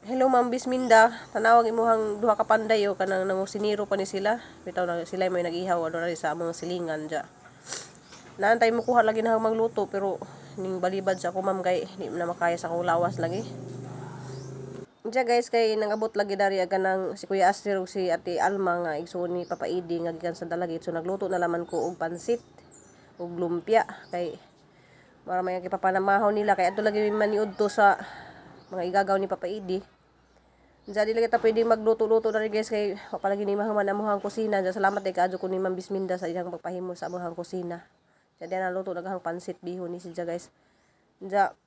Hello, Ma'am Bisminda, tanawag imuhang duha ka panday o kanang nangusiniro pa ni sila. Bitaw na sila may nag-ihaw ano na sa among silingan dya. Naantay mo kuha lagi na magluto pero ning balibad sa ako, ma'am, kay di na makaya sa akong lawas lagi. Diya guys, kay nangabot lagi dari aga ng si Kuya Aster ug si Ate Alma nga igsuon ni Papa Idi nga gikan sa Dalagit. So nagluto na laman ko og pansit ug lumpia kay mara may kipapanamahaw nila kay adto lagi maniud to sa mga igagaw ni Papa Idi. Diya di lagi ta pwede magluto-luto dari guys kay wa pa lagi ni mahuman amuhang kusina. Diya salamat kay kaadyo ko ni Ma'am Bisminda sa iyang pagpahimo sa amuhang kusina. Diya di naluto naghang pansit bihon ni siya guys. Diya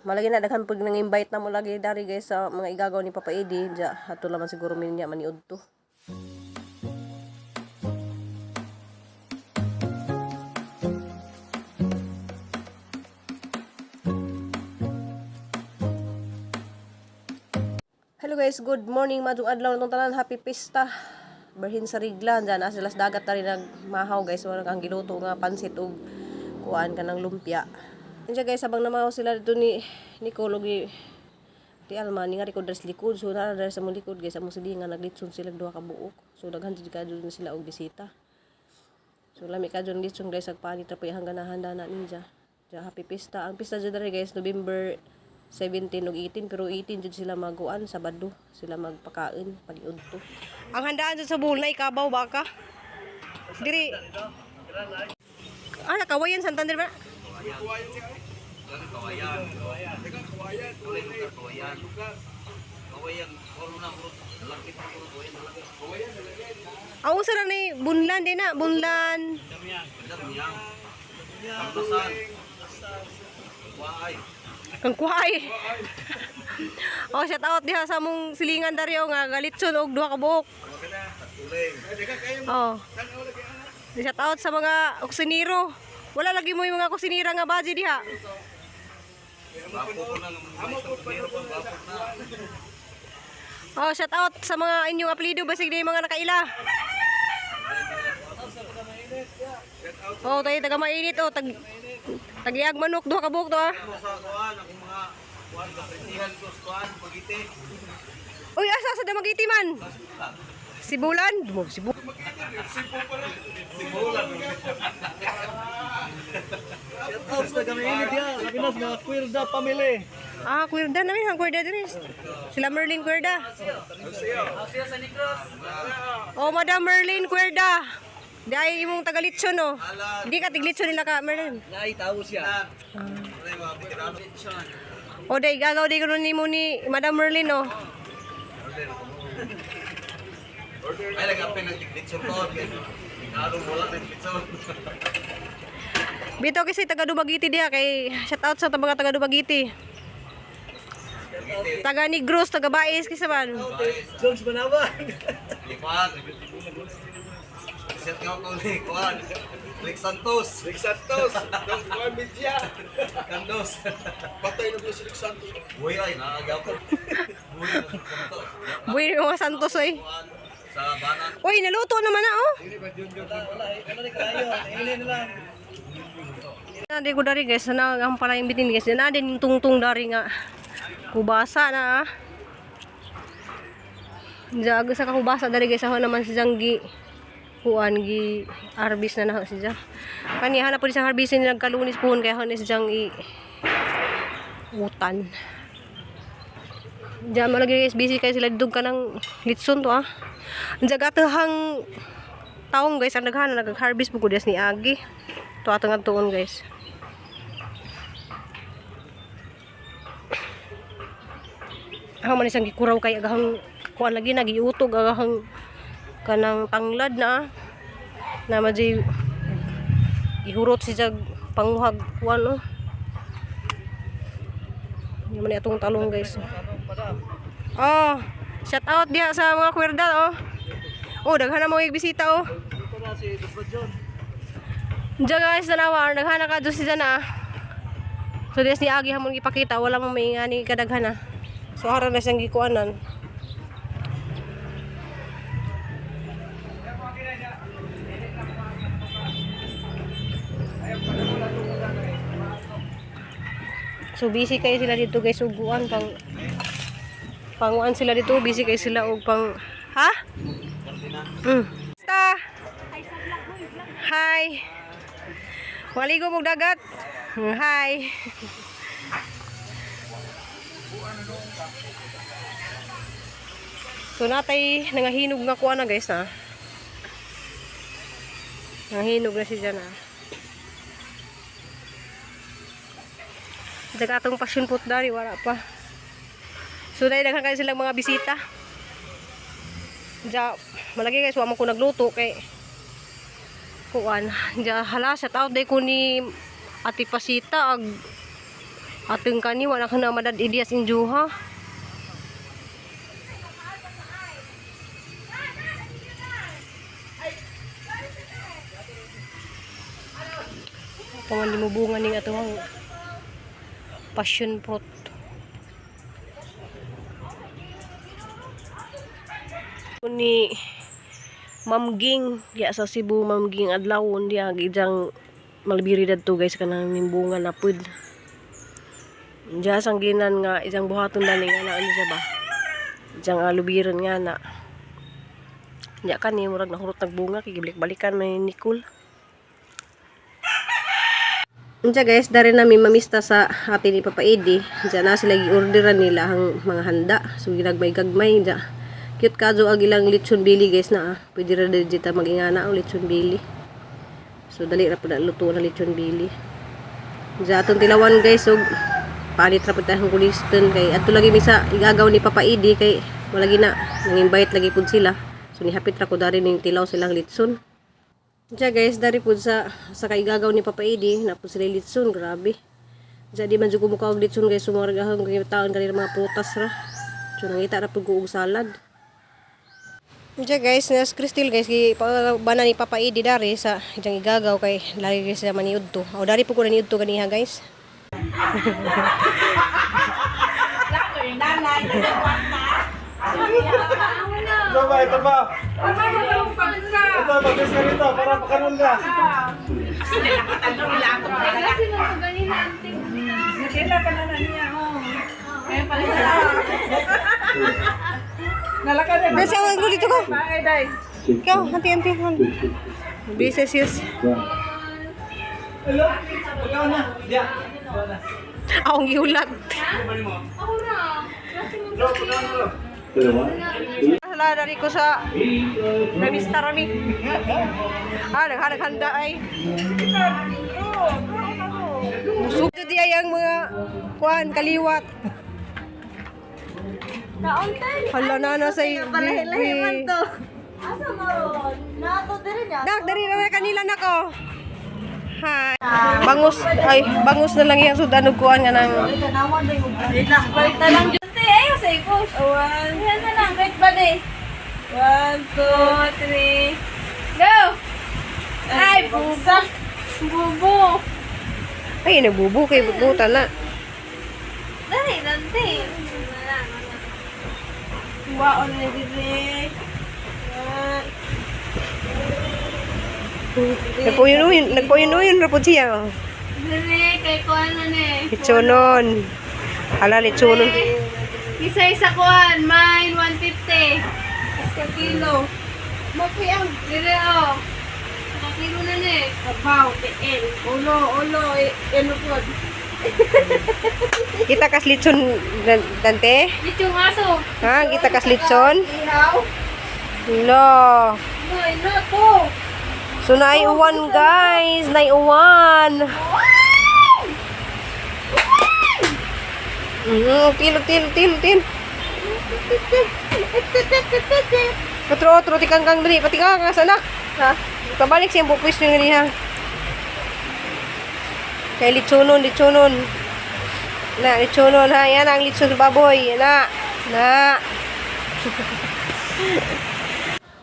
malagi na daghan pag nang invite na mo lagi dari guys sa mga igagaw ni Papa Edi. Diya ato laman siguro min niya maniud to. Hello guys, good morning. Madung adlaw natong tanan, happy pista. Berhin sa rigla, dyan na sila sa dagat na rin nagmahaw guys. Wala kang giluto nga pansit ug kuan ka ng lumpia. Diyan guys, habang namahaw sila dito ni Nicole ug ni Ti Alma, ni nga record sa likod. So naa diri sa mong likod guys, among silingan naglitson sila duha ka buok. So daghan jud ka na sila og bisita. So lami ka dyan litson guys, agpanit ra po hanggang nahanda na ninja. Diya, happy pista. Ang pista dyan diri guys, November 17 ug 18, pero 18 jud sila maguan, Sabado sila magpakain pag-iudto. Ang handaan jud sa Bohol na ikabaw baka. Diri. Ah, nakawayan Santander ba? Kawayan. Kawayan. Kawayan. Kawayan. Corona bro. Dalagit bro. Kawayan dalagit. Kawayan dalagit. Ang usa na ni Bunlan din na, Bunlan. Damiang. Pagbasan. Waay. Kang kuhay. Oh, shout out diha sa among silingan daryo nga galitson og duha ka buok. Tuling. Oh. Shout out sa mga kusinero. Wala lagi mo yung mga kusinira nga baji diha. Bapo ko na. Amo ko pa. Bapo na. Oh, shout out sa mga inyong apelyido basig di mga nakaila. Oh, tayo taga mainit oh, tag tagiag manok duha ka buok to ah. Mo sa kuan akong mga kuan kapritihan ko sa kuan pagite. Uy, asa sa Damagiti man? Sibulan? Mo, Sibu. Sibulan. Shout out sa kami init ya, labi na sa mga Quirda family. Ah, Quirda namin, ang Quirda din. Sila Merlin Quirda. Oh, Madam Merlin Quirda. Di ay imong tagalitson oh. Di ka tiglitson nila ka Merlin. Naay tawo siya. Ay mga veterano. O day gagaw day kuno nimo ni Madam Merlin oh. Ay lagi nagtiglitson ko. Ikaw wala nagtiglitson. Bitaw kasi taga Dumaguete diha kay shout out sa mga taga Dumaguete. Taga Negros, taga Bais kasi man. Jones Manawan. Likuan. Set nga ko ni Kuan. Rick Santos. Rick Santos, ng Kuan Media. Kandos. Patay na po si Rick Santos. Buhi ay naagaw ko. Buhi ng Santos. Buhi yung mga Santos oy. Kuan sa banan. Uy, naluto naman na oh. Wala, ano ni kayo, naili na lang. Nadi ko dari guys, na ang pala yung bitin guys. Na din yung tungtong dari nga kubasa na ah. Jago sa kakubasa dari guys, ako naman si Janggi kuan gi harvest na na si Jang. Kaniya na po siyang harvestin nagkalunis po kaya ako ni si Jang i utan. Diyan malagi guys, busy kayo sila dug ka ng litson to ah. Ang jagatahang taong guys, ang daghan na nag-harvest po ko ni Agi. To atong adtuon guys. Ako man isang gikuraw kay agahang kuan lagi nagiutog agahang kanang tanglad na ah. Na madji ihurot si jag panguhag kuan oh. Hindi man atong talong guys. Oh, shout out diha sa mga kwerda oh. Oh, daghan na mga bisita oh. Dito na si Dr. John. Diyan guys, dalawa, daghan na ka si dyan ah. So des ni Agi hamon gipakita, wala mo may ngani kadaghan ah. So ara na siyang gikuanan. So busy kayo sila dito guys, uguan pang Panguan sila dito, busy kay sila og pang Ha? Basta. Hi. Maligo mong dagat. Hi. So natay nangahinog nga kuha na guys ha. Nangahinog na siya na. Dag atong passion fruit dari wala pa. So dahil daghan kayo silang mga bisita. Diya, malagi guys, wa man ko nagluto kay kuan. Diya hala shout out day ko ni Ate Pasita ag ateng kani wala ka na madad ideas injuha. Paman mo bunga ning atong passion fruit. Ni Ma'am Ging diya sa Cebu, Ma'am Ging adlawon diya gijang malbiri dadto guys kanang nimbunga na pud. Diya sang ginan nga isang buhaton dani nga na ano siya ba? Ijang alubiran nga na. Diya kani murag nahurot nagbunga kay gibalik-balikan may Nicole. Unsa guys, dari nami mamista sa ate ni Papa Eddie. Diyan na sila gi-orderan nila ang mga handa. So ginagmay-gagmay diya. Cute kadyo ang ilang lechon bili guys na ah. Pwede ra dito ta magingana ang lechon bili. So dali ra pud na luto na lechon bili. Diya atong tilawan guys og palit ra pud tayong kuliston kay adto lagi mi sa igagaw ni Papa Eddie kay wala gina nang-invite lagi pud sila. So nihapit ra ko dari ning tilaw silang litson. Diya guys, dari po sa kaigagaw ni Papa Edi, na po sila litson, grabe. Diya di man jud ko mukha og litson guys, sumorgahon kay taon kanila mga prutas ra. So nangita ra pud ko og salad. Diya guys, nas Cristel guys, gi bana ni Papa Edi dari sa ijang igagaw kay lagi guys sa maniudto. O dari po ko naniudto ganiha guys. Ito ba, ito ba? Ito, mag-kiss ka rito para pakanon ka. Bes, ang gulo dito ko. Ikaw, anti anti. Bisa sis. Hello? Ikaw na. Diya. Ikaw na. Akong gihulat. Hala, dari ko sa Namista rami. Ah, naghanag-handa ay. Busog di ay ang mga kuan kaliwat. Hala na na sa Lahi-lahi man to. Asa mo? Nato diri niya. Nak, dari na kanila nako. Hi. Bangus ay bangus na lang yang sudan og kuan nga nang Balik na lang dyan. Te, ayaw sa i-push. One. Yan na lang. Wait ba de? 1, 2, 3. Go! Ay, bubo. Bubo. ay nabubo kay buta na. Dali, dante. Wala, wala. Waon na diri. Nagpuyun-uyon, nagpuyun-uyon ra pud siya. oh. Diri, kay kuan na ni. Litsonon. Hala litsonon. Isa-isa kuan, mine 150. Isa kilo. Mapi ang dire oh. Saka kilo na ni. Sabaw, TL. Ulo, ulo, ano po. Kita kas litson Dante? Lechong aso. Ha, kita kas litson? Ihaw. No. No, no to. So naiuwan guys, naiuwan. Tilo, tilo, tilo, tilo. Otro, otro, tikang kang dali, pati ka kang anak. Ha? Pabalik siyang pupwis nyo niya. Kay litsonon, litsonon. Na, litsonon ha. Yan ang litson sa baboy. Na, na.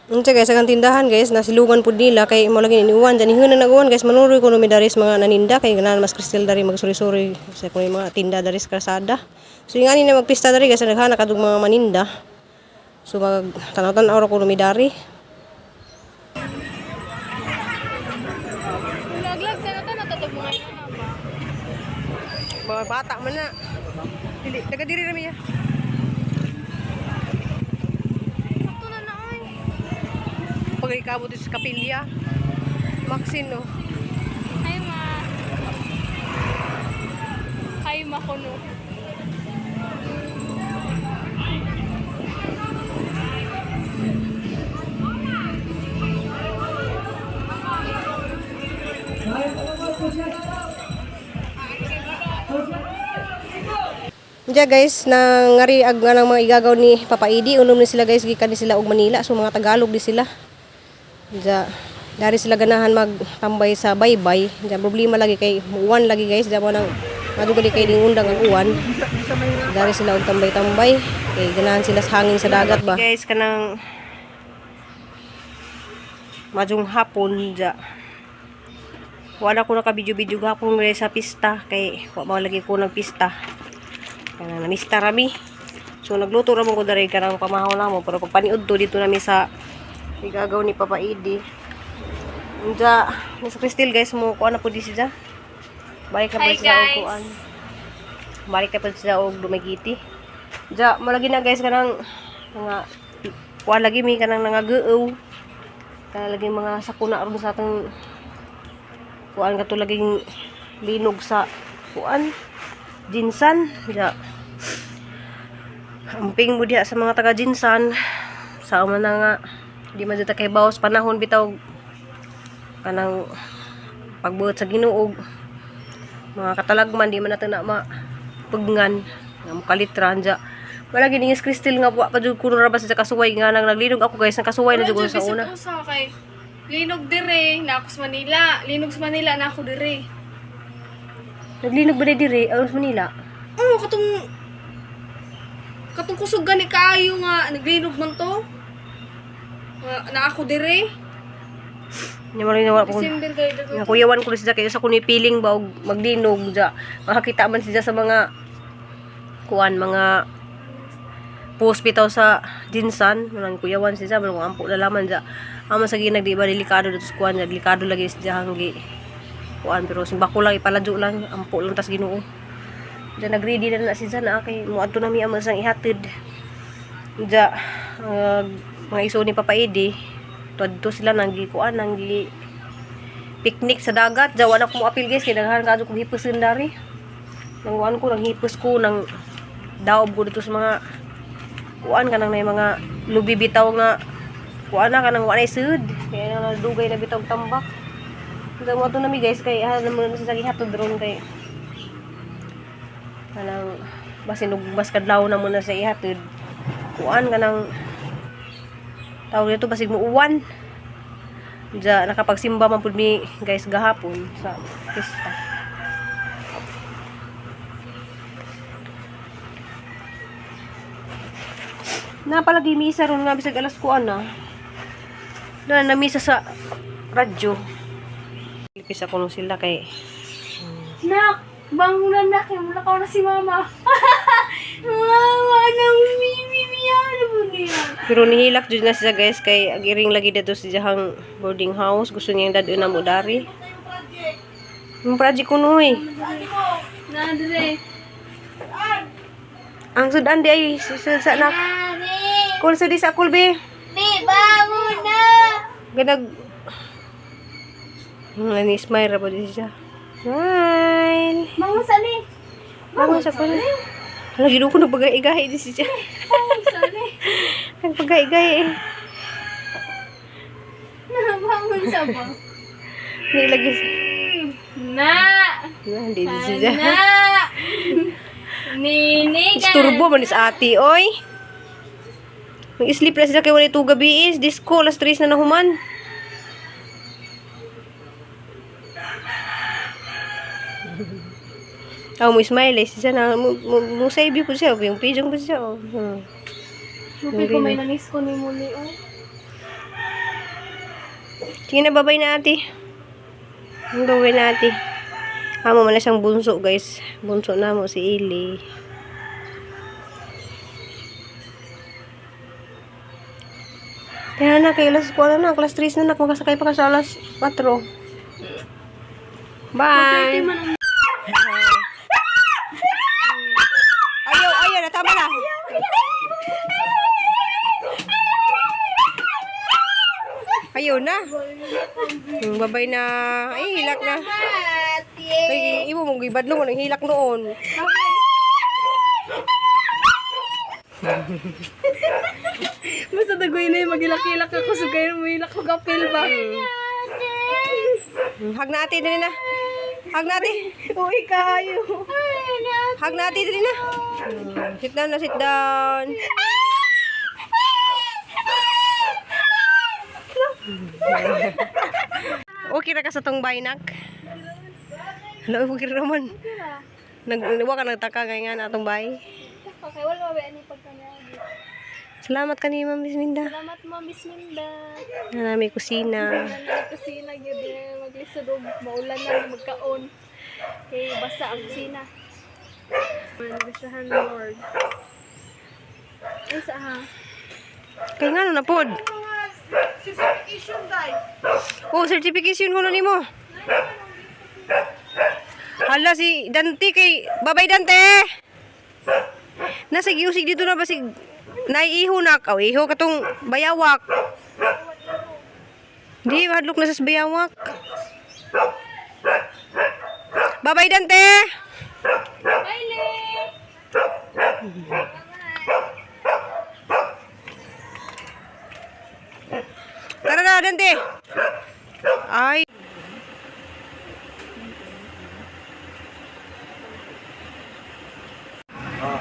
Unsa guys, ang tindahan guys, nasilungan pud nila kay mo lagi iniuwan dyan ihun na naguwan guys, manuroy ko numi daris mga naninda kay ganahan mas kristal dari magsuri-suri sa kung mga tinda daris krasada. So yung ani na magpista dari guys, naghanak kadug mga maninda. So mag tanaw-tanaw ra ko numi dari. Laglag na to natatog mga Mga bata man na. Dili, taga diri ra miya. pagkikabot sa kapilya. Maxine, no. Hi, ma. Hi, ma kuno. Diya guys, nangari ag nga ng mga igagaw ni Papa Idi, unom ni sila guys, gikan ni sila og Manila, so mga Tagalog di sila. Diya, dari sila ganahan magtambay sa baybay. Diya, problema lagi kay uwan lagi guys, diya mo nang madugali kay ding undang ang uwan. So, dari sila og tambay-tambay, kay ganahan sila sa hangin sa dagat ba. Guys, kanang majung hapon diya. Wala ko naka-video-video gahapon guys sa pista kay wa man lagi ko nagpista. Kana namista rami. So nagluto ra mo ko diri kanang pamahaw namo pero pagpaniud to dito nami sa igagaw ni Papa Idi. Unja, ni sa Cristel guys mo kuan na pud di siya. Balik na Hi, pud sila og guys. kuan. Balik na pud sila og Dumaguete. Ja, mo lagi na guys kanang mga kuan lagi mi kanang nangaguow. Kana lagi mga sakuna ron sa atong kuan kato laging linog sa kuan Jinsan ja amping mo diha sa mga taga Jinsan sa man na nga di man jud ta kay bawas panahon bitaw kanang pagbuot sa Ginoo mga katalagman di man nato na mapugngan nga mukalitra ja wala gini is Crystal nga wa pa jud kuno ra ba sa kasuway nga nang naglinog ako guys nang kasuway na jud ko sa una. Usa kay linog dire, na ako sa Manila. Linog sa Manila na ako dire. Naglinog ba na dire ang sa Manila? Oo, katong katong kusog gani kaayo nga naglinog man to. Nga, na ako dire. Nya mo rin wala pa ko. December kay Nga kuyawan ko siya kay usa ko ni piling ba og maglinog ja. Makakita man siya sa mga kuan mga post bitaw sa Jinsan, manang kuyawan siya manang ampo na laman ja. Amo sa ginag di ba delikado dito sa kuan ja, delikado lagi siya hanggi kuan pero simbako lang ipaladyo lang ampo lang tas Ginoo. Ja nagready na na siya na kay moadto na mi amo sang ihatid. Ja mga iso ni Papa Edi, tuadto sila nang gikuan nang gi picnic sa dagat. Jawa na ko moapil guys kay daghan kadto kong hipusin dari. Nang ko nang hipos ko nang daob ko dito sa mga kuan kanang nay mga lubi bitaw nga kuan na kanang wa nay sud. Kaya nang nadugay na bitaw og tambak. Kaya mo ato nami guys kay ha naman sa gihatod ron kay kanang basin og mas kadlaw na muna sa ihatod. Kuan kanang tawag dito basig mo uwan. Diya, nakapagsimba man pud mi guys gahapon sa pista. Napalagi misa ron nga bisag alas kuan na. Na namisa sa radyo. Lipis ako nung sila kay Nak, bangon na nak, mula ka na si mama. Mama, nang mimi miya ano ba niya? Pero nihilak jud na siya guys kay agiring lagi dito sa iyang boarding house. Gusto niyang dadun na mo dari. Yung project ko noy. Na dire. Ang sudan di ay sa, sa nak. Kul sa di sa kulbi. Bi, bangon na. Ganag ni smile ra po di siya. Smile. Bangon sa ni. Bangon sa kuno. Hala ginuo ko nagpagaigahi di siya. Bangon sa ni. Nagpagaigahi. Na bangon sa ba? Ni lagi siya. Na. Na, Hindi di siya. Na. Nini ka. Isturbo man is ati oy. Mag-sleep na sila kay wala ito gabi is. Disco, alas 3 na nahuman. Aw, mo smile eh. Siya na, mo save po siya. Yung pigeon po siya. Oh. Lupi ko may nanis ko ni Muli oh. Sige na, babay na ate. Babay na ate. Amo man na siyang bunso guys. Bunso na mo si Ili. Kaya na, kay alas 4 na, class 3 na, nak, makasakay pa ka sa alas 4. Bye! Ayaw, ayaw na, tama na. Ayaw. Ayaw na. Babay na. Ay, hilak na. Ay, imo mong gibadlong nang hilak noon. Basta dagoy na yung magilak-ilak ako. So kayo mahilak ko kapil ba? Hag na ate dili na. Hag na ate. Uy, kayo. Hag na ate dili na. Sit down na, sit down. Okay ra ka sa tong baynak? Hala, okay ra man. Nag wa ka nagtaka kay nga na atong bay. Okay, wala ba ani pagkanyagi. Salamat kani Ma'am Miss Minda. Salamat mo, Miss Minda. Na may kusina. Wala kusina gyud eh. Maglisod og maulan na magkaon. Kay basa ang kusina. Manibisyahan Lord. Ay sa ha. Kay nga na pod. Certification day. Oh, certification ko na nimo. Hala si Dante kay Babay Dante. Nasa giusig dito na basig naiiho na ka. Iho katong bayawak. Di hadlok na sa bayawak. Babay Dante. Bye, Le! Tara na Dante. Ay. Oh.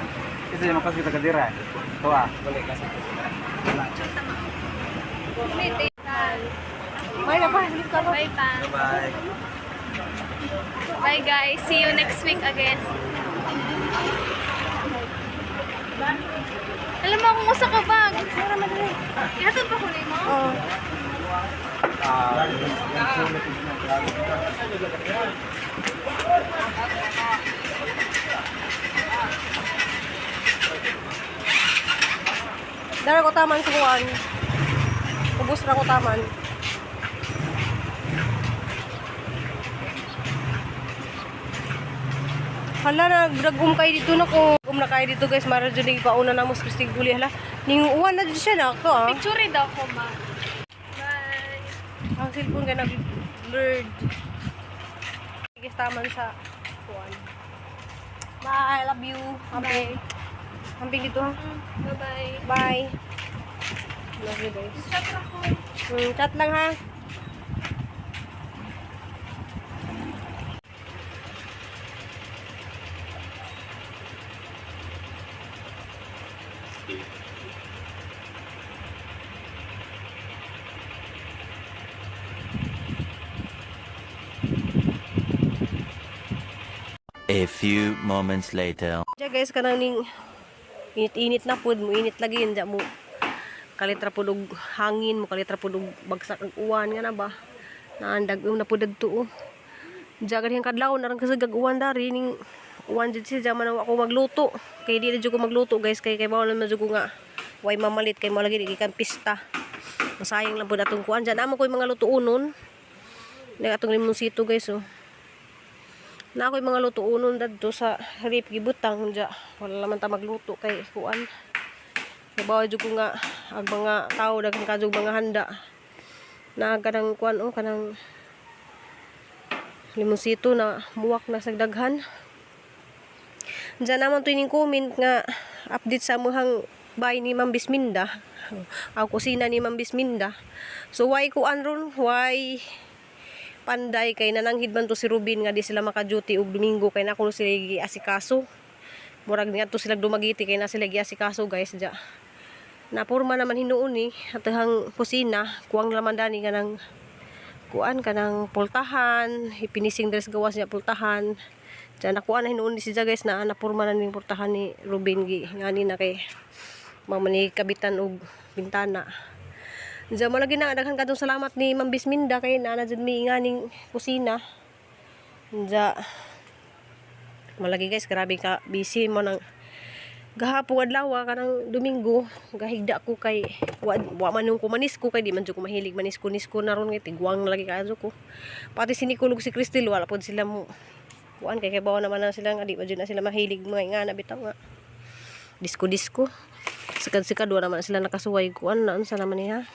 Kasi yung makasita ka dira. Ito ah. Balik kasi. Bye na pa. Bye pa. Bye. Bye guys. See you next week again. Alam mo kung usa ka bag. Ihatod pa ko nimo? Oh. Dara ko taman sa kuwan. Ubus na ko taman. Hala na nagum kayo dito na ko. Gum na kayo dito guys, mara jud ni pauna na mo sa Kristi Guli hala. Ning uwan na jud siya na ako ah. Picture daw ko ma. Bye. Ang cellphone ka nag blurred. Guys, taman sa kuwan. Bye, I love you. Bye. Hamping dito ha. Bye-bye. Bye. Love you guys. Chat ra ko. Chat lang ha. A few moments later. Diya guys, kanang ning init-init na pud mo init lagi yun mo kalitra pud og hangin mo kalitra pud og bagsak ang uwan nga na ba naandag na pud dagto oh. Diya ganihang kadlaw narang kasi gag-uwan dari ning uwan jud siya man ako magluto kay di na jud ko magluto guys kay kay bawal man jud ko nga way mamalit kay mo lagi di kan pista masayang lang pud atong kuan diyan amo ko yung mga lutuonon Nag atong limonsito guys oh na ako'y mga lutuonon dadto sa rip gibutang dya wala naman ta magluto kay kuan kay bawal jud ko nga ang mga tao daghan kadjog mga handa na kanang kuan oh kanang limonsito na muwak na sa daghan. Diyan naman to ining comment nga update sa muhang bahay ni Ma'am Bisminda ang kusina ni Ma'am Bisminda. So why kuan ron, why panday kay nananghid man to si Ruben nga di sila maka-duty og Domingo kay nako sila giasikaso. Murag niadto sila Dumaguete kay na sila giasikaso guys dya. Napurma naman hinuon ni atahang kusina kuwang laman dani kanang kuan kanang pultahan, ipinising dress gawas niya pultahan. Diyan nakuha na hinuon ni siya guys na napurma na ning pultahan ni Ruben gi ngani na kay mamani kabitan og bintana. Diyan mo lagi na daghan kadtong salamat ni Ma'am Bisminda kay naa na jud mi nganing kusina. Diyan malagi guys, grabe ka busy mo nang gahapon adlaw kanang Domingo gahigda ko kay wa man nung kumanis ko kay di man jud ko mahilig manisko nisko na ron kay tigwang na lagi kaayo ko. Pati si Nicole ug si Cristel wala pod sila mo kuan kay bawa naman na sila nga di pa jud na sila mahilig mga ingana bitaw nga disko disko sikad sikad wala naman sila nakasuway kuan na unsa naman niya.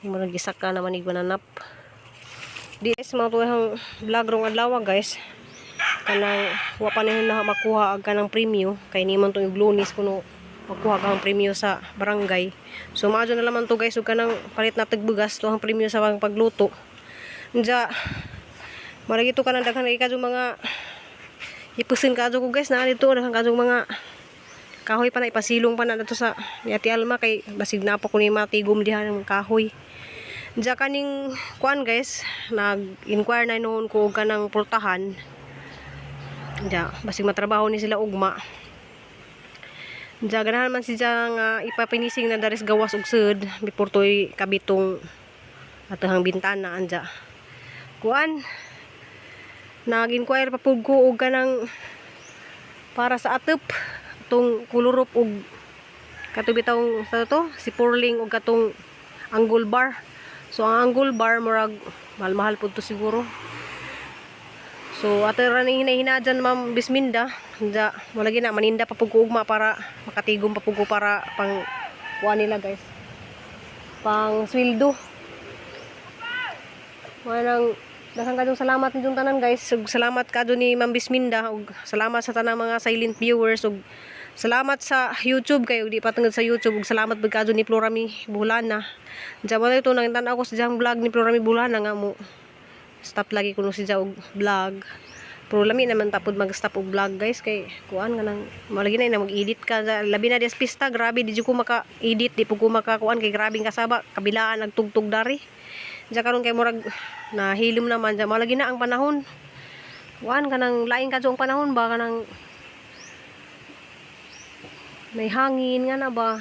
Murag gisaka naman ig bananap. Di guys, mga tuwang vlog rong adlaw, guys. Kanang wa pa na makuha ang kanang premyo kay ni man tong Lunes kuno makuha ka ang premyo sa barangay. So maadyo na laman to, guys, ug kanang palit na tagbugas to ang premyo sa pagluto. Unja maragi to kanang daghan kay kadyo mga ipusin kadyo ko, guys, na dito daghan kadyo mga kahoy pa na ipasilong pa na dito sa ni Ate Alma kay basig na pa ko ni matigom diha ng kahoy. Diya kaning kuan, guys, nag-inquire na noon ko og kanang pultahan. Diya, basig matrabaho ni sila ugma. Diya ganahan man siya nga ipapinising na daris gawas og sud before toy kabitong atahang bintana anja. Kuan, nag-inquire pa pud ko og kanang para sa atop tong kulurop og kato bitawng sa to si purling og katong angle bar. So ang angle bar murag mahal-mahal pud to siguro. So ato ra ning hinahina dyan, Ma'am Bisminda. Nja, wala gina maninda pa pud ko ugma para makatigom pa pud ko para pang kuha nila, guys. Pang sweldo. Walang daghang kadong salamat ninyong tanan, guys. Ug salamat kadto ni Ma'am Bisminda ug salamat sa tanang mga silent viewers ug salamat sa YouTube kayo di patungod sa YouTube ug salamat pud kadto ni Florami Bulana. Diyan mo ito nang tan-aw ko sa diyang vlog ni Florami Bulana nga mo stop lagi kuno si og vlog. Pero lami naman tapod mag-stop og vlog, guys, kay kuan nga nang malagi na mag-edit ka, labi na dias pista, grabe di jud ko maka-edit, di pud ko makakuan kay grabe kasaba kabilaan nagtugtog dari. Diya karon kay murag nahilom naman diya, malagi na ang panahon. Kuan kanang lain kadto ang panahon ba, kanang may hangin nga na ba.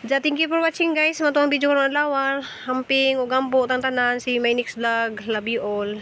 Diya, thank you for watching, guys. Mao to ang video karon adlaw. Hamping ug ampo tang tanan. See you my next vlog. Love you all.